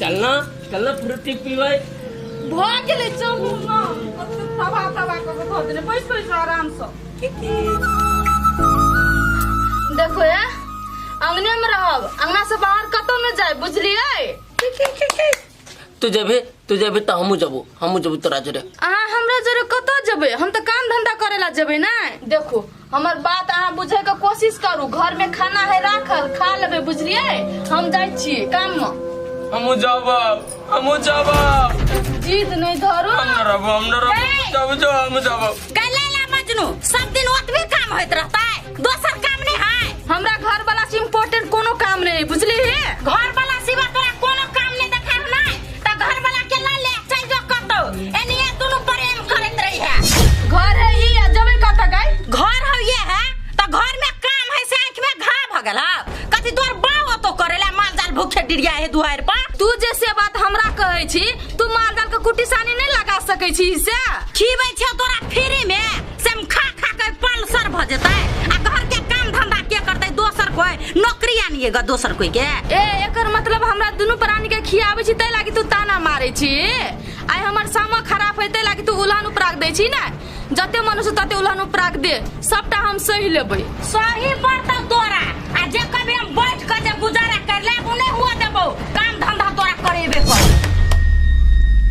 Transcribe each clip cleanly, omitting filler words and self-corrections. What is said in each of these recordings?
चलना चलना फ्रूटी पीबै। भऽ गेलै, चलू ने। कते तबाह तबाह कऽ के धऽ देने। बैस बैस आरामसँ। देखो, ए अंगने में रहब, अंगना से बाहर कतौ न जाए, बुझलियै? तू जेबे, तू जेबे तऽ हमहूँ जेबो, हमहूँ जेबो तोरा जोरे। अहाँ हमरा जोरे कतऽ जेबै? हम तऽ काम धंधा करे ला जेबै ने। देखो, हमर बात अहाँ बुझे के कोशिश करू। घर में खाना है राखल, खा लेबै, बुझलियै? हम जाइ छियै काम में। हमहूँ जाब, हमहूँ जाब। जिद नहीं धरू। हम न रहबो, हम न रहबो। ए! जाब जो, हमहूँ जाब। गले ला मजनू, सब दिन ओतबे काम होइत रहतै, दोसर काम नहीं है? हमरा घर वाला से इम्पोर्टेंट कोनो काम नहीं है, बुझली हे? घर वाला सिवा तोरा कोनो काम नहीं देखा नहीं त घर वाला के ला ले चल जो कतौ, एनिए दुनू प्रेम करैत रही है। घर है ई आ जेबै कतऽ गई? घर हो ये है त घर में काम है से आंख में घा भ गेल हौ। कथी तोर बाप ओतो करेला? माल जाल भूखे डिरिया है दुआर पर। तू जे से बात हमरा कहै छी, तू माल जाल के कुटी सानी नहीं लगा सकै छी से? खिबै छै तोरा फ्री में, से हम खा खा के पल्सर भ जेतै। आ घर के काम धंधा के करतै? दोसर कोई नौकरी आनिएगा दोसर कोई के? ए, एकर मतलब हमरा दुनू प्राणी के खियाबै छी तै लागी तू ताना मारै छी? आइ हमर सामा खराब है तै लागी तू उल्हन उपराग दै छी ने? जते मन हो तते उल्हन उपराग दे, सबटा हम सही लेबै। सही पड़तौ तोरा। आ जे कभी हम बैठ के जे गुजारा कर लेब, उ नहीं हुआ देबौ। काम धंधा तोरा करेबे कर।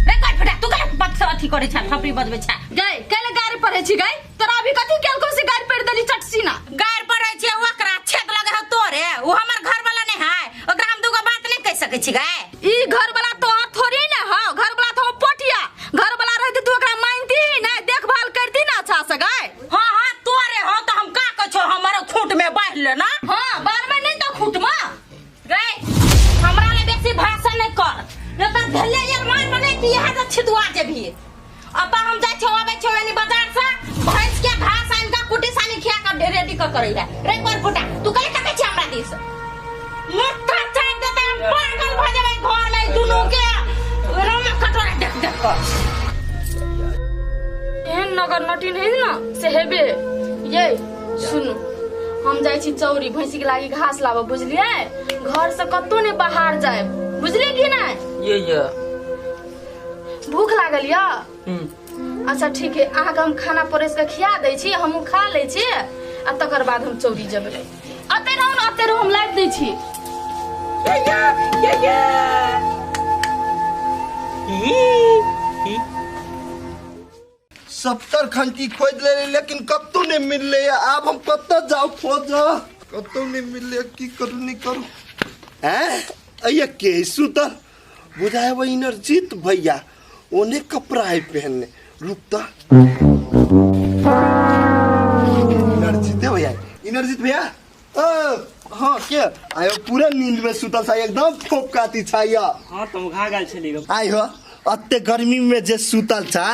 रे कोई फटा, तू कहे पद से अथी करे छा, थपड़ी बजबै छा? गई कैले गाड़ी पढ़ै छी गई? तोरा अभी कथी केलको से गाड़ी पढ़ देली चटसीना? गाड़ पड़ै छै ओकरा, छेद लगे है तोरे। उ हमर घर वाला नहीं है, ओकरा हम दूगो बात नहीं कह सकै छी गए। ई घर वाला तोहर थोड़ी ने हौ। घर वाला तो पोटिया घर वाला रहती तू ओकरा मानती ही ना, देखभाल करती ना अच्छा से गए। हाँ हाँ, तोरे हो तो हम का कहै छौ, हमर खूंट में बान्हि ले ना। हाँ, बाल में नहीं तो खूंट में। रे, हमरा ले बेसी भाषण नहीं कर, नहीं तो भेले यार मार बने कि यहाँ से छिदुआ जेबही। अब हम जाइ छौ, आबै छौ एनी बाजार से भैंस के घास आनि के कुटी सानी खिया के रेडी क करै है। रे कर फुटा, तू कले तकै छी हमरा दिस? मुट्ठा चाट देतै, हम पागल भ जेबै घर में दुनू के रामा कटोरा देख देख कर। एहन नगर नटिन है ना से हेबे। ये सुनू, हम जाइ छी चौरी, भैंसी के लागी घास लाबऽ, बुझलियै? घर से कतौ नहीं बाहर जाए, बुझलियै कि नहीं? ये भूख लागल या? हम्म। अच्छा ठीक है, अहाँके हम खाना परसि के खिया दै छी, हमहूँ खा लै छी आ तकर बाद हम चौरी जेबै। अते रहू ने, अते रहू, हम लाबि दै छी। ये ये ई सत्तर खंती खोज ले, लेकिन कतौ नहीं मिलले। आब हम कतऽ जाउ खोज? कतौ नहीं मिलले। की करू, नहीं करू? हैं, अइया के सुतल बुझाए? वो इनरजीत भैया ओने कपड़ा है पहनने। रुक त, इनरजीत भैया, इनरजीत भैया। ओ हाँ, के आयो? पूरा नींद में सुतल छा, एकदम फोप काती छा या। हाँ, तऽ उघा गेल छली। आई हो, अत्ते गर्मी में जे सुतल छा,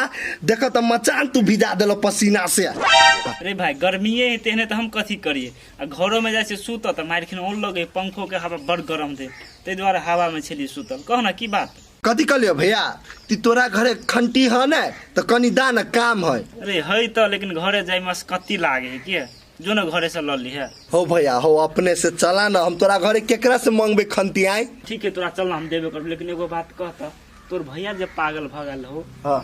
देख त मचान तू भिजा देलो पसीना से। अरे भाई, गर्मीए है तेहने, तऽ हम कथी करिए? आ घरो में जाइ छै सुतऽ तऽ मारिखिन औल लगे, पंखो के हवा बड़ गरम दे, ताहि दुआरे हवा में छली सुतल। कह ना, की बात? कथी कहलियो भैया? ती तोरा घरे खंटी है ने तऽ कनी दा न, काम है। अरे है तऽ, लेकिन घरे जाय में कत्ती लागे है के, जो न घरे से लऽ ली है। हो भैया, हो, अपने से चला न, हम तोरा घरे केकरा से मांगबे खंती आई? ठीक है, तोरा चल ना, हम देबे करब, लेकिन एगो बात कह तऽ, तोर भैया जे पागल भऽ गेल हो, हाँ,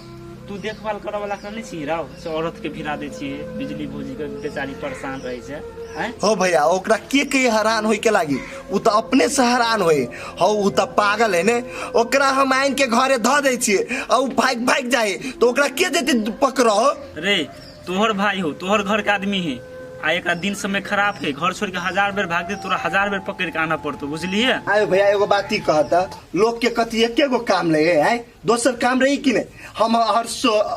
तू देखभाल करऽ वाला के नहीं छी राव से औरत के भिरा दै छियै बिजली भौजी के, बेचारी परेशान रहै छै आँय? हो भैया, ओकरा के के हैरान होय के लागी? उ तऽ अपने से हैरान होय हो। उ तऽ पागल है ने। ओकरा हम आनि के घरे धऽ दै छियै आ उ भागि भागि जाए तऽ ओकरा के जेतै पकड़ो? रे, तोहर भाई हो, तोहर घर के आदमी है, आ एकरा दिन समय खराब है, घर छोड़ के हजार बेर भाग दे, तोरा हजार बेर पकड़ के आना पड़तो, बुझलिए? आयो भैया, एगो बात ही कहता, लोग के कथी एके गो काम ले है, दोसर काम रही कि नहीं? हम हर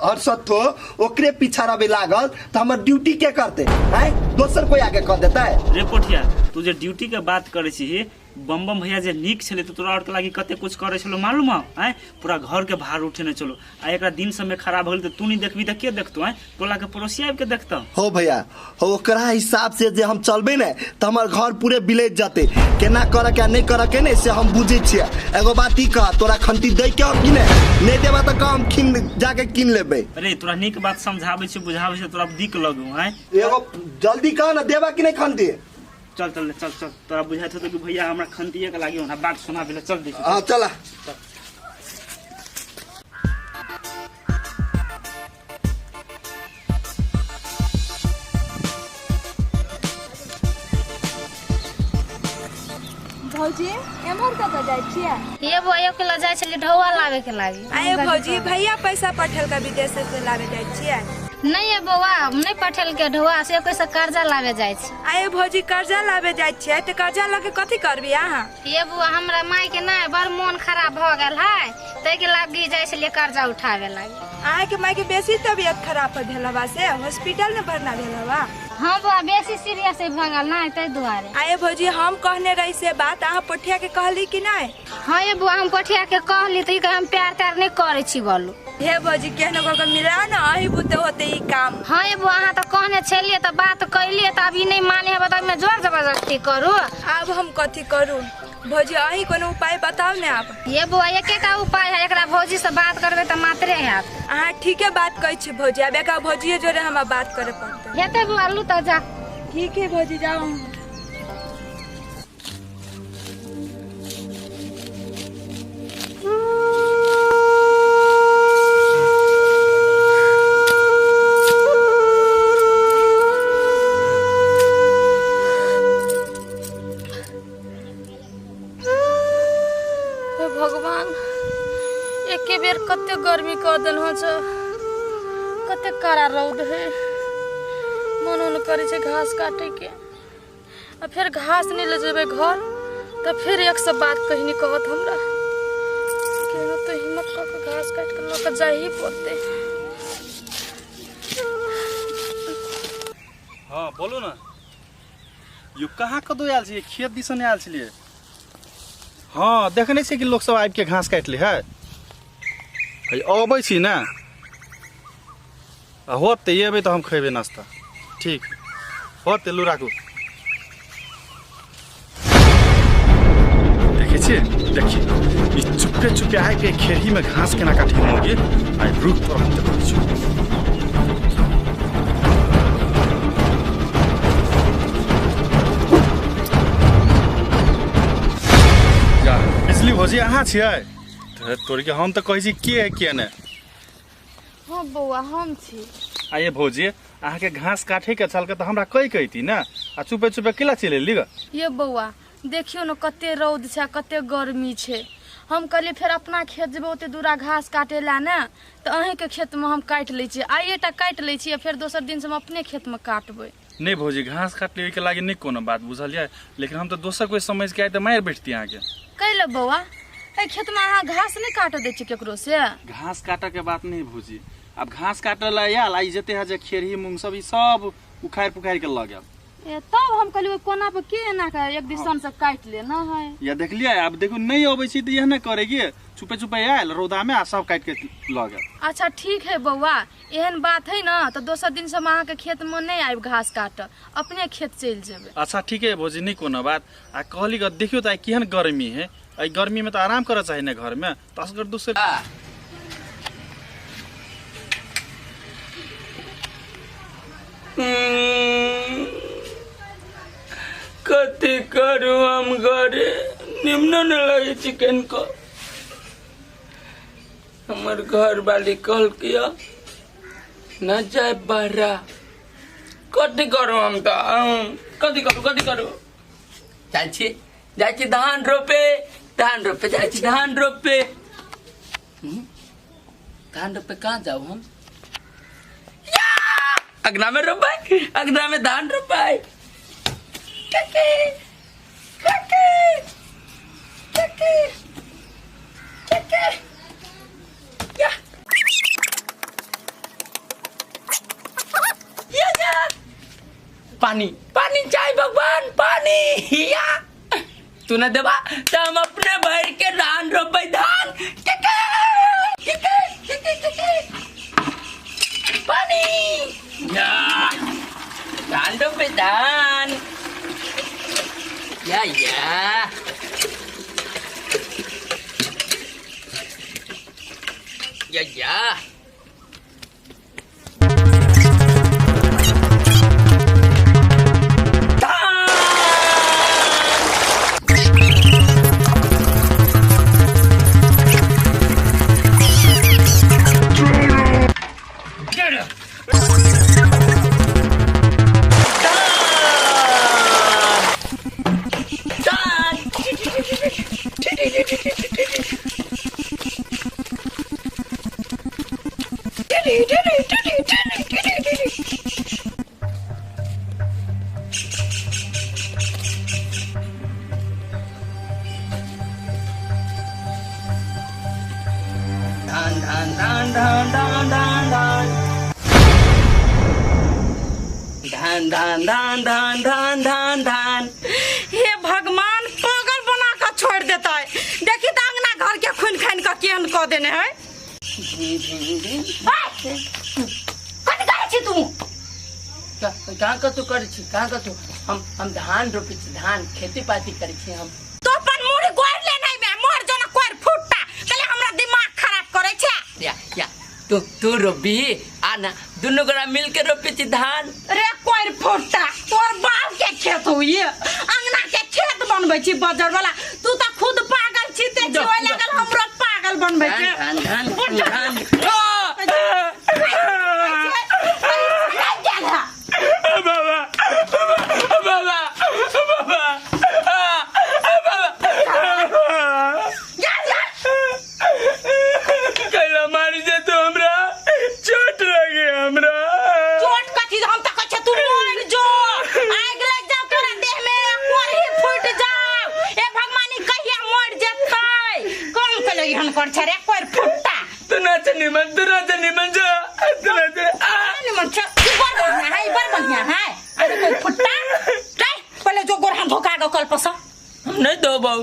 हर सत्थो ओकरे पीछा रहबे लागल तऽ हमर ड्यूटी के करते आय? दोसर कोई आके कर देता है? रे पोठिया, तू जे ड्यूटी के बात करे छी, बम बम भैया जे नीक छलै तऽ तोरा आओर के लागी कते कुछ करे छलो, मालूम हौ? आँय, पूरा घर के भार उठेने छलो। आ एकरा दिन समय खराब हो गेल तऽ तू नहीं देखबी तऽ के देखतो? आँय, टोला के पड़ोसी आबि के देखतो? हो भैया हो, ओकरा हिसाब से जे हम चलबे ने तऽ हमर घर पूरे बिलैत जते। केना करऽ के आ नहीं करऽ के ने से हम बुझै छियै। एगो बात ई कह, तोरा खंती दै के हौ कि नहीं? नहीं देबा तऽ कह, हम खिन जाके कीन लेबै। अरे, तोरा नीक बात समझाबै छी, बुझाबै छी, तोरा दिक लगू? आँय? एगो जल्दी कह ने, देबा कि नहीं खंती? चल चल चल चल, तोरा बुझाइत होतौ कि भैया हमरा खंतिये के लागी हमरा बात सुनाबे ला, चल देखी। हाँ चला। भौजी एम्हर कतऽ जाइ छियै? ये बौआ के लऽ जाइ छलियै ढौआ लाबे के लागी। आये भौजी भैया पैसा पठेलका विदेश से लाबे जाइ छियै? नहीं ये बौआ नहीं पठेलकै ढौआ, से कोई से कर्जा लाबे जाइ छै। आये भौजी कर्जा लाबे जाइ छियै तऽ कर्जा लऽ के कथी करबी अहाँ? ये बौआ हमरा माय के ना बड़ मोन खराब भऽ गेल है, ताहि के लागी जाइ छलियै कर्जा उठाबे लागी। अहाँके माय के बेसी तबियत खराब भेल हवा से हॉस्पिटल में भरना भेल हवा? हाँ बौआ बेसी सीरियस भऽ गेल ना ताहि दुआरे। आये भौजी हम कहने रही से बात अहाँ पोठिया के कहली कि नहीं? हाँ ये बौआ हम पोठिया के कहली तऽ ई कहे हम प्यार त्यार नहीं करै छी बोलू। हे भौजी केहनो कऽ के मिला ना अही बुते होते ई काम। हाँ ये बौआ अहाँ तऽ कहने छलियै तऽ बात कैलियै तऽ अब ई नहीं माने हेबै तऽ ओहिमे जोर जबरदस्ती करू। आब हम कथी करू भौजी, अही कोनो उपाय बताउ ने आब। ये बौआ एकेटा उपाय है, एकरा भौजी से बात करबै तऽ मात्रे हैत। अहाँ ठीके बात कहै छी भौजी, आब एकरा भौजिये जोड़े हमरा बात करे पड़तै। हेतै बौआ लू तऽ जा। ठीक है भौजी जाउ। भगवान एके बेर कते गर्मी कऽ देलहुँ छौ, कते कड़ा रौद है, मन उन करै छै घास काटे के, आ फेर घास नहीं ले जेबै घर तऽ फेर एक सौ बात कहीं नहीं कहत हमरा। केहनो तऽ हिम्मत कऽ के घास काटि के लऽ के जाही पड़तै। हाँ बोलू ना यो कहाँ कतौ आयल छियै? खेत दिसन आयल छलियै। हाँ देखने छियै कि लोक सब आबि के घास काटि लै है। अबै छी ने आ होतै एबै तऽ हम खेबै नाश्ता। ठीक होतै लू राखू। देखै छियै देखिए ई चुपे चुपे आबि के खेरही में घास केना काटि मौगी। आइ रुक तोरा हम देखै छियौ। बिजली भौजी अहाँ छियै? तोरी के हम तऽ कहै छी के है के नहि। हाँ बौआ हम छी। आ ये भौजी अहाँके घास काटे के छल तऽ हमरा कहि कहिती ने, आ चुपे चुपे केला चलि एली ग? ये बौआ देखियौ ने कते रौद छै कते गर्मी छै, हम कहलियै फेर अपना खेत जेबै ओते दूरा घास काटे ला ने तऽ अहींके खेतमे हम काटि लै छियै, आइए टा काटि लै छियै फेर दोसर दिनसँ हम अपने खेतमे काटबै। नहि भौजी घास काटली ओहिके लागि नहि कोनो बात बुझलियै, लेकिन हम तऽ दोसर कोइ समझ के आइ तऽ मारि बैठती अहाँके। कैले बौआ एहि खेतमे अहाँ घास नहि काटऽ दै छियै केकरो से? घास काटऽ के बात नहीं भौजी, आब घास काटऽ ला आयल आ ई जते है जे खेरही मूंग सब ई सब उखाड़ि पुखाड़ि के लऽ गेल। ए तब हम कहलियै ओहि कोना पर के एना के एक दिसन से काटि ले न है। या देखलियै आब देखू नहीं अबै छी तऽ इएह ने करेगी, चुपे चुपे आयल रौदा में आ सब काटि के लऽ गेल। अच्छा ठीक है बौआ एहन बात है ना तऽ दोसर दिन से हम अहाँके खेतमे नहि आबि घास काटऽ, अपने खेत चलि जेबै। अच्छा ठीक है भौजी नहीं कोनो बात। आ कहली ग देखियौ तऽ आइ केहन गर्मी है, एहि गर्मी में तऽ आराम करऽ चाही ने घर में, तऽ असगर दोसर। कथी करू हम घरे निम्न न लगे चिकन को। हमर घर वाली कहलकै न जाए बहरा, कथी करू हम तऽ कथी करू कथी करू? जाइ छी जाइ छी धान रोपे, धान रोपे जाइ छी धान रोपे। धान रोपे कहाँ जाऊ हम? अगना में रोपाई, अगना में धान रोपाई। काकी काकी काकी काकी या या या पानी पानी चाय भगवान पानी या तू न देबा तो हम अपने भर के धान रोपे धान। काकी काकी काकी काकी पानी या धान रोपे धान या या या या। धान धान धान धान धान धान धान धान धान धान धान धान धान। हे भगवान, पागल बना के छोड़ देता है। देखी त अंगना घर के खून खान के केहन क देने है। कथी करै छी तू? कहाँ कतौ करै छी, कहाँ कतौ? हम धान रोपै छी, धान खेती पाती करै छी हम। तो अपन मुड़ी गोड़ ले नहीं बे, मोर जना कोर फुट्टा कले हमरा दिमाग खराब करै छे। या या तू तू रोपी आ ना, दुनू गोरा मिल के रोपै छी धान। रे कोर फुट्टा, तोर बाप के खेत होइए, अंगना के खेत बनबै छी बजर वाला। तू त खुद पागल छी ते छी, ओइ लागल हमरो पागल बनबै छे। धान धान धान। बाबा बाबा बाबा बाबा कैला मारी जे तू हमरा, चोट लगे हमरा। चोट कथी? हम त कहै तू मर जो, आगि लागि जाओ तोरा देह में, कोरही फूट जाओ। ए भगवानी कहिया मर जेतै? कौन कले एहन कर छै रे कोर फुट्टा? तू नाच निमन, तू नाच निमन जा, तू नाच निमन छ। ई बड़ बढ़िया है, ई बड़ बढ़िया है। अरे कोई फुट्टा चल पहले जो गोर हाथ धोका गो कल पस। हम नहीं धोबौ,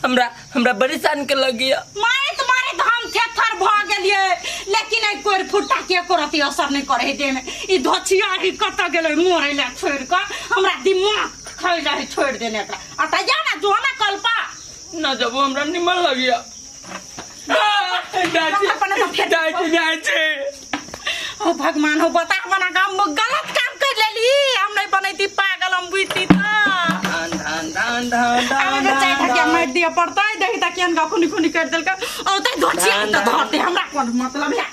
हमरा हमरा बड़ी सान के लगिया। मारैत मारैत हम थेथर भ गेलियै, लेकिन एहि कोर फुट्टा के एको रति असर नहीं करे देह में। ई धोछिया ही कत गेलै मरै ला छोड़ क, हमरा दिमाग खाइ ला छोड़ देने एकरा। आ त जा ना, जो ना कलपा। ना जबो, हमरा निमन लगिया। जाय जाय छी। ओ भगवान हो, बता बना के हम गलत काम कर लेली। हम नहीं बनैती पागल, हम बुझती त धान धान धान धान आब धान चाय ठकिया मारि दिअ पड़तै। देखी त केहन गा खुनी खुनी कर देलकै। औतै धोछिया त धरतै, हमरा कोन मतलब है।